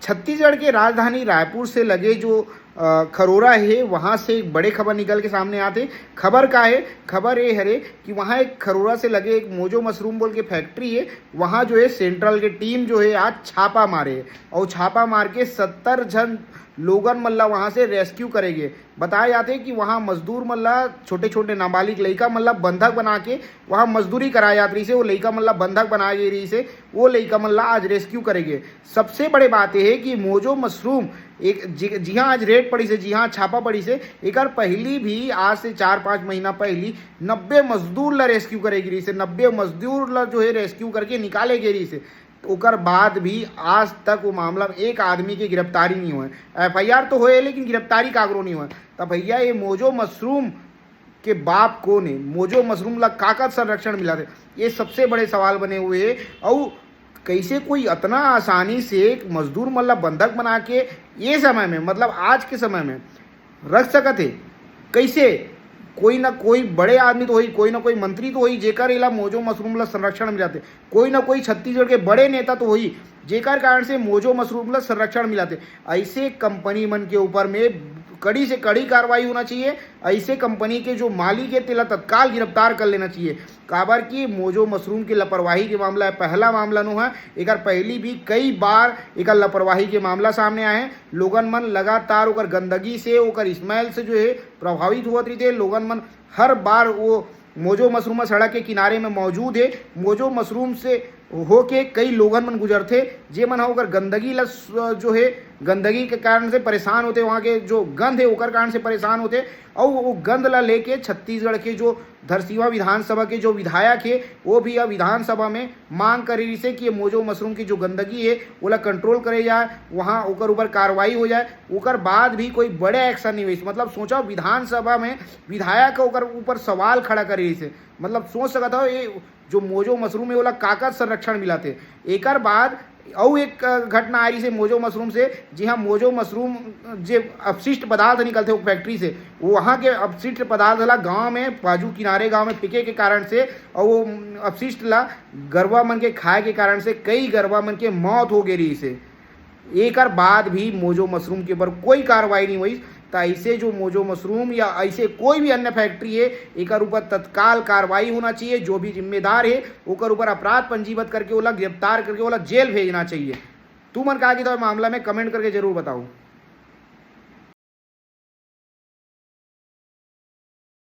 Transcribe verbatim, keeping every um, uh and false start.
छत्तीसगढ़ के राजधानी रायपुर से लगे जो अ, खरोरा हे, वहाँ से एक बड़े खबर निकल के सामने आथे। खबर का हे? खबर ये हरे कि वहाँ एक खरोरा से लगे एक मोजो मशरूम बोल के फैक्ट्री हे, वहाँ जो हे सेंट्रल के टीम जो हे आज छापा मारे हे और छापा मार के सत्तर झन लोगन मन ला वहाँ से रेस्क्यू करे गे। बताया जाथे कि वहाँ मजदूर मन ला, छोटे छोटे नाबालिग लइका मन ला बंधक बना के वहाँ मजदूरी कराया जात रहिस हे, वो लइका मन ला बंधक बनाए गे रहिस हे, वो लइका मन ला आज रेस्क्यू करे गे। सबसे बड़े बात ये हे कि मोजो मशरूम एक जि-, जिहाँ आज रेड पड़िस हे, जिहाँ छापा पड़िस हे, एकर पहली भी आज से चार पाँच महीना पहली नब्बे मजदूर ला रेस्क्यू करे गे रहिस हे, नब्बे मजदूर ला जो हे रेस्क्यू करके निकाले गे रहिस हे। ओकर बाद भी आज तक वो मामला में एक आदमी के गिरफ्तारी नहीं होय। एफआईआर तो होय लेकिन गिरफ्तारी काकरो नहीं होय। त भैया, ये मोजो मशरूम के बाप कोन हे? मोजो मशरूम ला का का संरक्षण मिलत हे? ये सबसे बड़े सवाल बने हुए हे। अउ कैसे कोई अतना आसानी से एक मजदूर मन ला बंधक बना के ये समय में, मतलब आज के समय में रख सकत हे? कैसे? कोई ना कोई बड़े आदमी तो होही, कोई ना कोई मंत्री तो होही, जेकर एला मोजो मशरूम ला संरक्षण मिलत हे। कोई ना कोई छत्तीसगढ़ के बड़े नेता तो होही, जेकर कारण से मोजो मशरूम ला संरक्षण मिलत हे। ऐसे कंपनी मन के ऊपर में कड़ी से कड़ी कार्रवाई होना चाहिए। ऐसे कंपनी के जो मालिक हे, तेला तत्काल गिरफ्तार कर लेना चाहिए। काबर कि मोजो मशरूम के लापरवाही के मामला हे, पहला मामला नो हे, एकर पहली भी कई बार एकर लापरवाही के मामला सामने आए हे। लोगन मन लगातार ओकर गंदगी से, ओकर स्मेल से जो हे प्रभावित होवत रहिथे। लोगन मन हर बार वो मोजो मशरूम सड़क के किनारे में मौजूद हे। मोजो मशरूम से होके कई लोगन मन गुजरथे, जे मन ह ओकर गंदगी ला स-, जो हे गंदगी के कारण से परेशान होथे, वहाँ के जो गंध हे ओकर कारण से परेशान होथे। अउ वो गंध ला लेके छत्तीसगढ़ के जो धरसीवा विधानसभा के जो विधायक हे, वो भी अब विधानसभा में मांग करे रहिसे कि ये मोजो मशरूम की जो गंदगी हे, ओला कंट्रोल करे जाए, वहाँ ओकर ऊपर कार्रवाई हो जाए। ओकर बाद भी कोई बड़े एक्शन नहीं होइस। मतलब सोचो, विधानसभा में विधायक ओकर ऊपर सवाल खड़ा करे रहिसे। मतलब सोच सकत हो, ये जो मोजो मशरूम हे, ओला का का संरक्षण मिलत हे। एकर बाद अउ एक घटना आ रहिसे मोजो मशरूम से, जिहाँ मोजो मशरूम जे अपशिष्ट पदार्थ निकलथे वो फैक्ट्री से, वहाँ के अपशिष्ट पदार्थ ला गांव में, बाजू किनारे गांव में फेंके के कारण से, और वो अपशिष्ट ला गरवा मन के खाए के कारण से कई गरवा मन के मौत हो गे रहिसे। एकर बाद भी मोजो मशरूम के ऊपर कोई कार्रवाई नहीं होइस। त ऐसे जो मोजो मशरूम या ऐसे कोई भी अन्य फैक्ट्री हे, एकर ऊपर तत्काल कार्रवाई होना चाहिए। जो भी जिम्मेदार हे, ओकर ऊपर अपराध पंजीबद्ध करके ओला गिरफ्तार करके ओला जेल भेजना चाहिए। तुमन का कहिथव मामला में, कमेंट करके जरूर बताओ।